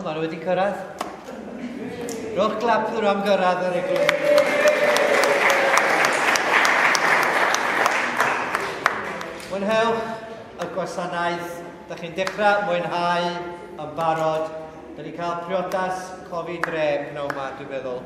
maen nhw wedi cyrraedd. Rhowch glap iddyn nhw am gyrraedd yr eglwys. Mwynhewch y gwasanaeth. Da chi'n dechrau mwynhau yn barod. Da ni'n cael priodas cofi dre pnawn ma, dwi'n meddwl.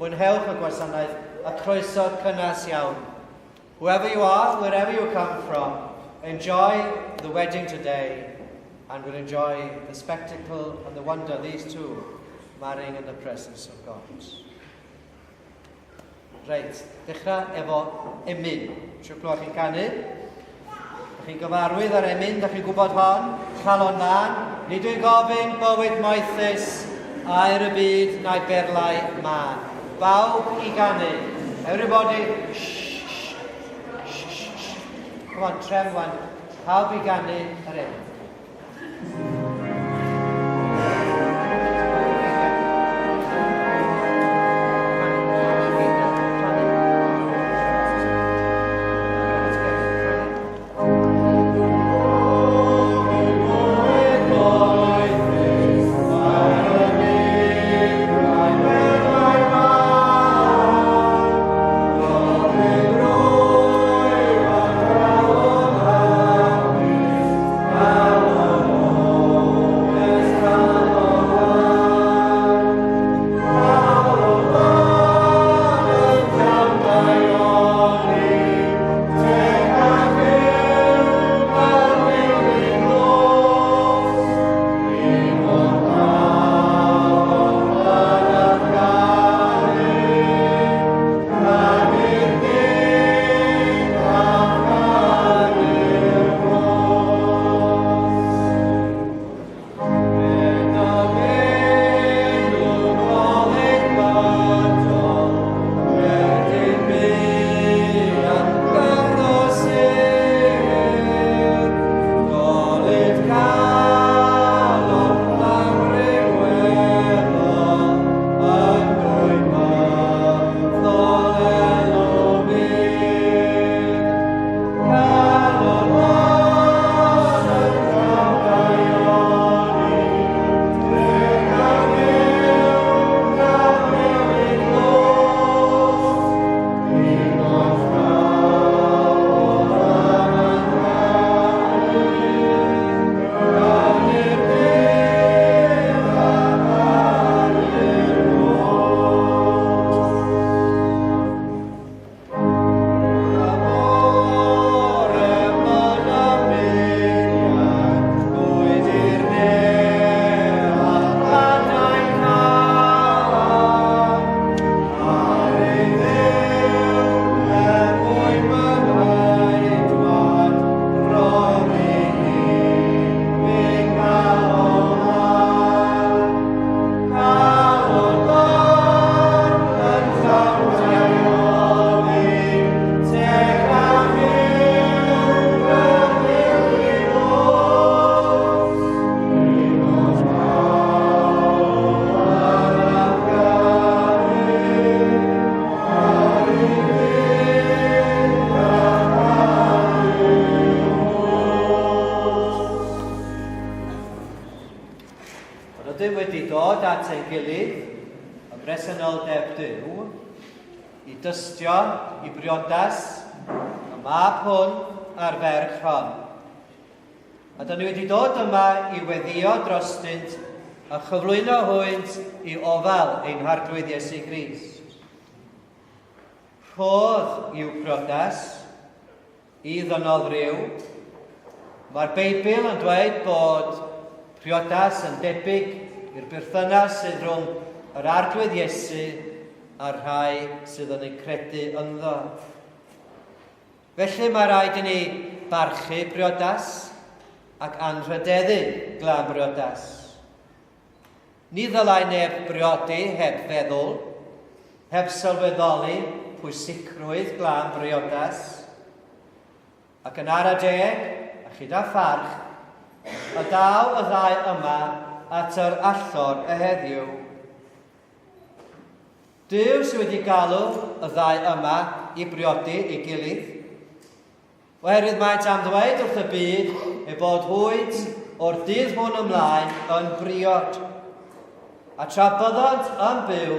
Mwynhewch y gwasanaeth a croeso cynnes iawn. Whoever you are, wherever you come from, enjoy the wedding today and we'll enjoy the spectacle and the wonder these two marrying in the presence of God. Reit, dechrau efo emyn. Siw clywed chi'n canu? Dych chi'n gyfarwydd ar emyn, dych chi'n gwybod hon? Chalon man. Nid wy'n gofyn bywyd moethus, aer y byd na'i berlau man. Bawb i ganu. Everybody, shh, shh, shh, shh, shh. Come on, trefn wan. Pawb i ganu yr emyn. Rydym wedi dod at ein gilydd ym mhresenoldeb Duw i dystio i briodas y mab hwn a'r ferch hon. A dyn ni wedi dod yma i weddïo drostynt a chyflwyno hwynt i ofal ein Harglwydd Iesu Grist. Rhodd i'w priodas i ddynol ryw. Mae'r Beibl yn dweud bod priodas yn debyg i'r berthynas sydd rhwng yr Arglwydd Iesu a'r rhai sydd yn ei credu ynddo. Felly mae rhaid i ni barchu priodas ac anrhydeddu glân briodas. Ni ddylai neb briodi heb feddwl, heb sylweddoli pwysicrwydd glân briodas, ac yn ara deg, a chyda pharch, y daw y ddau yma at yr allor y heddiw. Duw sydd wedi galw y ddau yma i briodi ei gilydd, Oherwydd maent am ddweud wrth y byd eu bod hwynt o'r dydd hwn ymlaen yn briod. a tra byddont yn byw,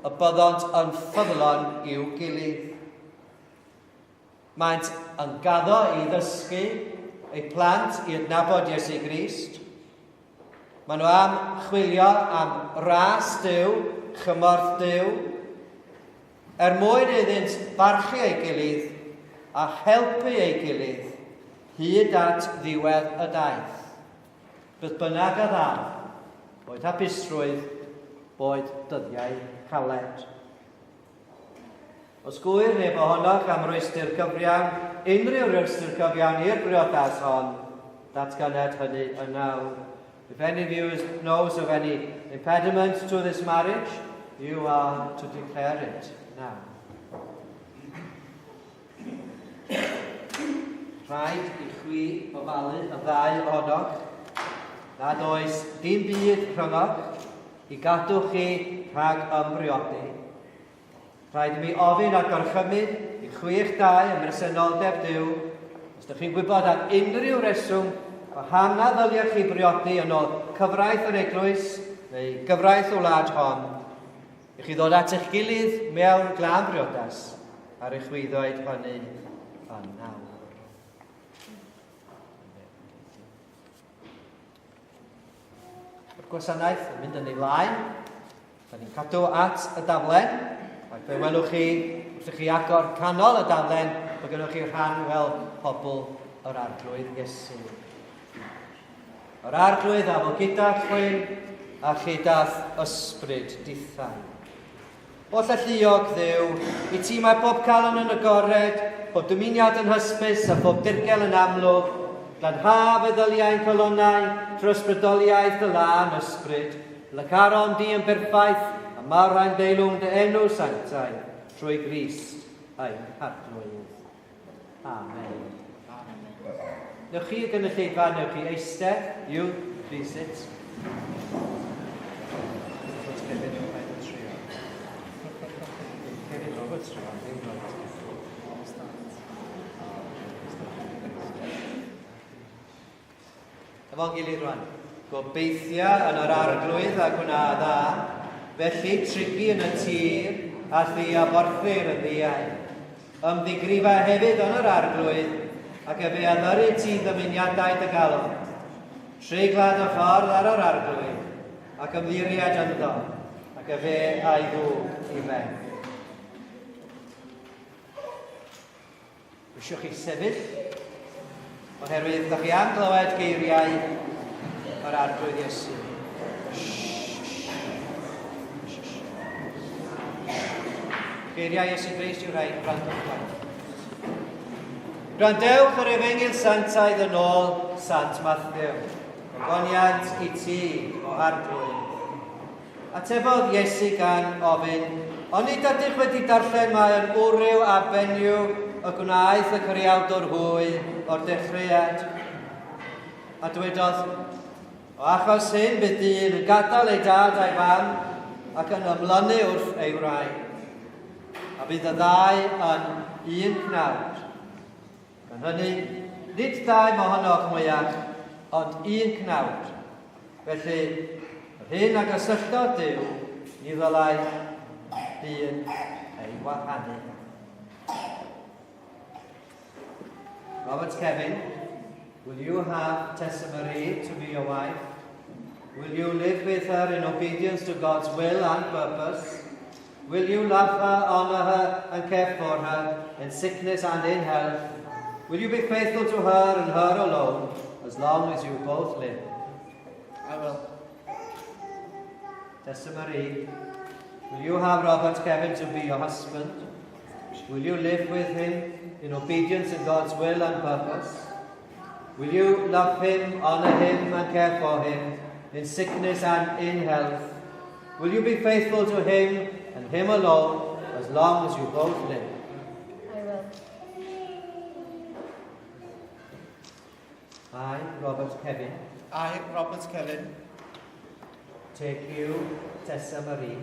y byddont yn ffyddlon i'w gilydd. Maent yn gaddo i ddysgu eu plant i adnabod Iesu Grist. Maen nhw am chwilio am ras Duw, chymorth Duw, er mwyn iddynt barchu ei gilydd a helpu ei gilydd hyd at ddiwedd y daith. Beth bynnag a ddaw, boed hapusrwydd, boed dyddiau caled. Os gŵyr neb ohonoch am rwystr cyfiawn, unrhyw rwystr cyfiawn i'r briodas hon, datganed hynny yn nawr. If any of you knows of any impediment to this marriage, you are to declare it now. Rhaid i chwi ofalu y ddau ohonoch nad oes dim byd rhyngoch i gadw chi rhag ymbriodi. Rhaid i mi ofyn a gorchymyn i chwi eich dau ym mhresenoldeb Duw, os ydych chi'n gwybod am unrhyw reswm paham na ddyliech chi briodi yn ôl cyfraith yr eglwys neu gyfraith y wlad hon, i chi ddod at eich gilydd mewn glân briodas ar eich chwyddoed hynny yn nawr. Mae'r gwasanaeth yn mynd yn ei flaen. Da ni'n cadw at y daflen, ac fe welwch chi, wrth i chi agor canol y daflen, mae gennych chi rhan fel pobl yr Arglwydd Iesu. Yr Arglwydd a fo gyda chwi, a chyda'th ysbryd dithau. Oll alluog Dduw, i ti mae pob calon yn agored, pob dymuniad yn hysbys a phob dirgel yn amlwg, glanha feddyliau'n calonnau trwy ysbrydoliaeth dy lân ysbryd, fel y carom di yn berffaith a mawrhaen deilwng dy enw sanctaidd, trwy Grist ein Harglwydd. Amen. Amen. Newch chi y gynulleidfa, newch chi eistedd. You, please sit. Kevin Roberts Kevin Roberts Efo'n gilydd rwan. Gobeithia yn yr arglwydd a gwna dda, felly trigi yn y tir a thi a borthir yn ddiau. Ymddigrifa hefyd yn yr arglwydd, ac efe a ddyry ti ddymuniadau dy galon. Treiglad y ffordd ar yr arglwydd, ac ymddiried ynddo, ac efe a'i ddwg i ben. Eisiau chi sefyll, oherwydd da chi am glywed geiriau yr Arglwydd Iesu. Geiriau Iesu Grist yw rhai gwrandwch gwaith. Gwrandewch yr Efengyl Santaidd yn ôl Sant Mathew. Ogoniant i ti, o Arglwydd. Atebodd Iesu gan ofyn, Onid ydych wedi darllen mai yn wryw a benyw y gwnaeth y creawdwr hwy o'r dechreuad? A dywedodd, O achos hyn bydd dyn yn gadael ei dad a'i fam ac yn ymlynu wrth ei wraig, a bydd y ddau yn un cnawd. Gan hynny, nid dau mohonoch mwyach, ond un cnawd. Felly, yr hyn a gysylltodd Duw, ni ddylai dyn ei wahanu. Robert Kevin, will you have Tessa Marie to be your wife? Will you live with her in obedience to God's will and purpose? Will you love her, honour her, and care for her in sickness and in health? Will you be faithful to her and her alone as long as you both live? I will. Tessa Marie, will you have Robert Kevin to be your husband? Will you live with him in obedience to God's will and purpose? Will you love him, honour him, and care for him in sickness and in health? Will you be faithful to him and him alone as long as you both live? I will. I, Robert Kevin. I, Robert Kevin. Take you, Tessa Marie.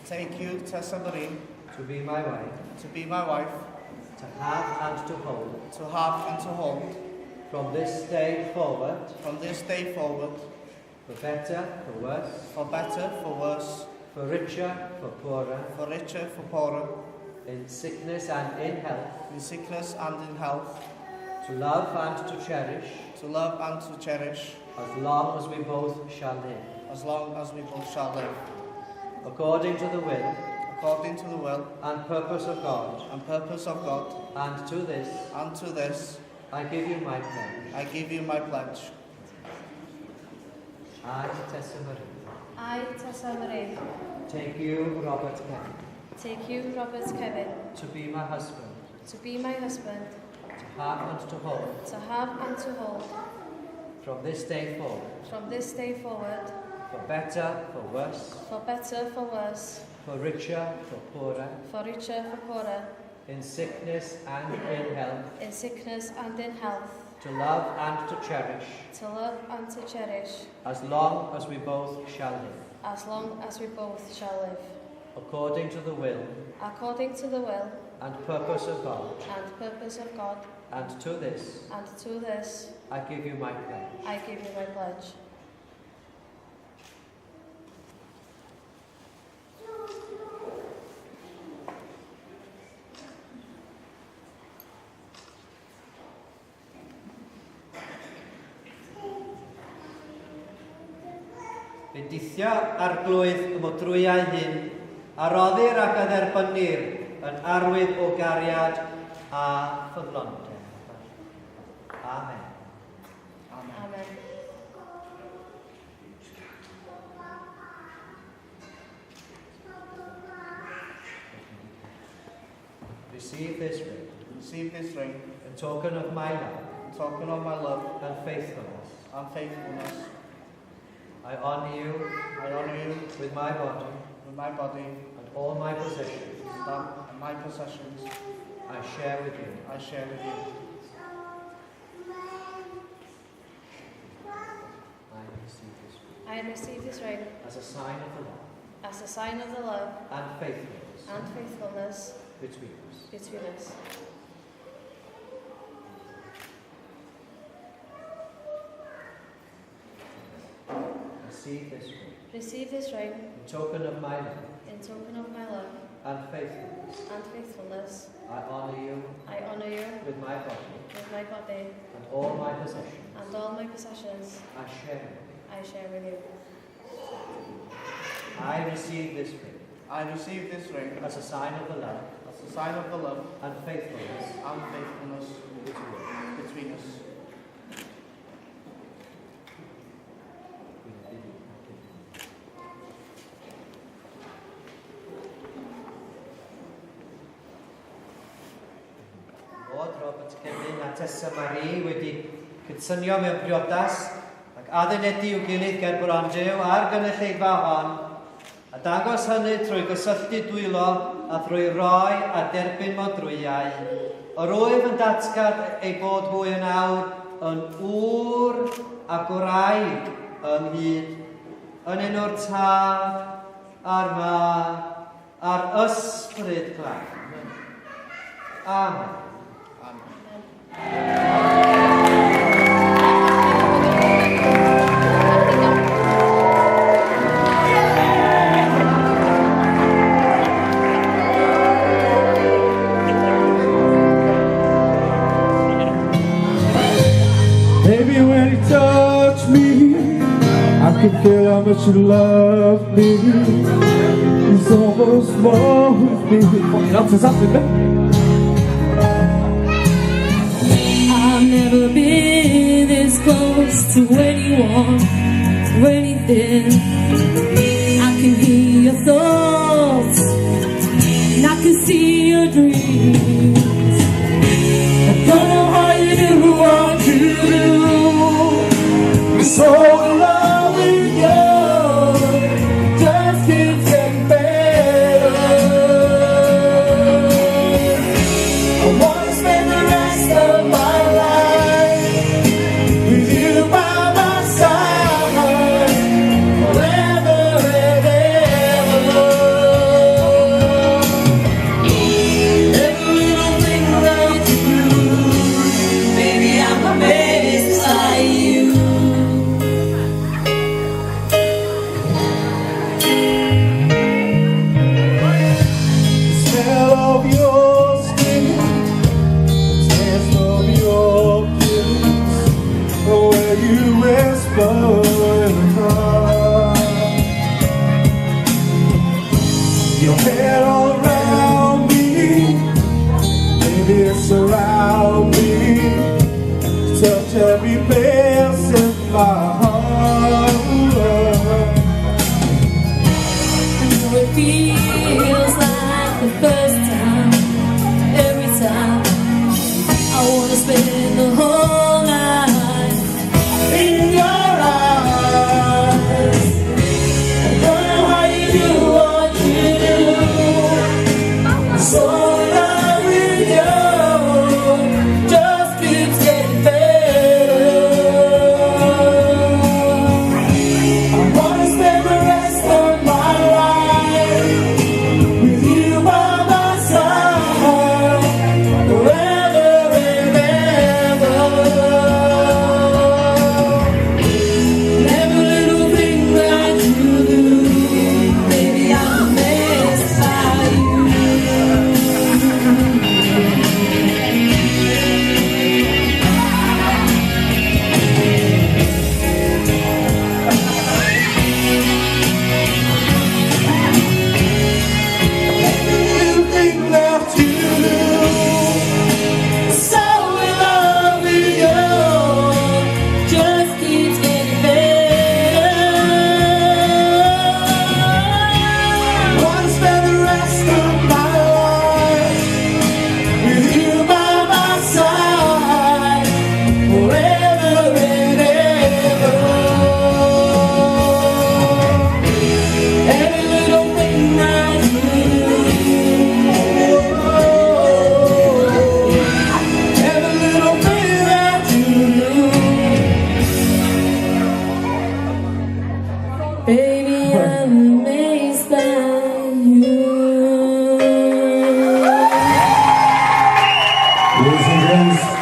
Take you, Tessa Marie. To be my wife. To be my wife. To have and to hold. To have and to hold. From this day forward. From this day forward. for better, for worse, for better, for worse, for richer, for poorer, for richer, for poorer, in sickness and in health, in sickness and in health, to love and to cherish, to love and to cherish, as long as we both shall live, as long as we both shall live, according to the will according to the will and purpose of God, and purpose of God, and to this and to this I give you my pledge. I give you my pledge. I, Tessa Marie, I, Tessa Marie, take you, Robert Kevin, take you, Robert Kevin, to be my husband, to be my husband, to have and to hold, to have and to hold, from this day forward, from this day forward, for better, for worse, for better, for worse, for richer, for poorer, for richer, for poorer, in sickness and in health, in sickness and in health, to love and to cherish, to love and to cherish, as long as we both shall live, as long as we both shall live, according to the will according to the will and purpose of God, and purpose of God, and to this and to this I give you my pledge. I give you my pledge. Bendithio arglwydd y modrwyau hyn, a roddir ac a dderbynnir yn arwydd o gariad a ffyddlondeb. Amen. Amen. Amen. Receive this ring, Receive this ring, in token of my love in token of my love and faithfulness. and faithfulness. I honour you I honour you with my body with my body and all my possessions. and my possessions I share with you. I share with you. I receive this ring I receive this ring as a sign of the love as a sign of the love and faithfulness and faithfulness between us. between us. Receive this ring Receive this ring in token of my love in token of my love and faithfulness. and faithfulness. I honour you I honour you with my body with my body and all my possessions. and all my possessions I share with you. I share with you. I receive this ring I receive this ring as a sign of the love as a sign of the love and faithfulness and faithfulness between us. between us. Bod Robert Kevin a Tessa Marie wedi cydsynio mewn priodas ac addenedu i'w gilydd ger bron Duw a'r gynulleidfa hon, a dangos hynny trwy gysylltu dwylo a thrwy roi a derbyn modrwyau. Yr wyf yn datgan eu bod hwy yn awr yn ŵr a gwraig ynghyd, yn enw'r Tad a'r Mab a'r Ysbryd Glân. Amen. Amen. Amen. Baby, when you touch me, I can feel how much you love me. It's almost more with me. Fucking hell, it's happening, man. I've never been this close to anyone or anything. I can hear your thoughts and I can see your dreams. I don't know how you do what you do. I'm so in love with you. Just keeps getting better. I wanna spend the rest of my life with you by my side, forever and ever. Every little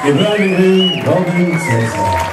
I brynu fi, Robin Cesar.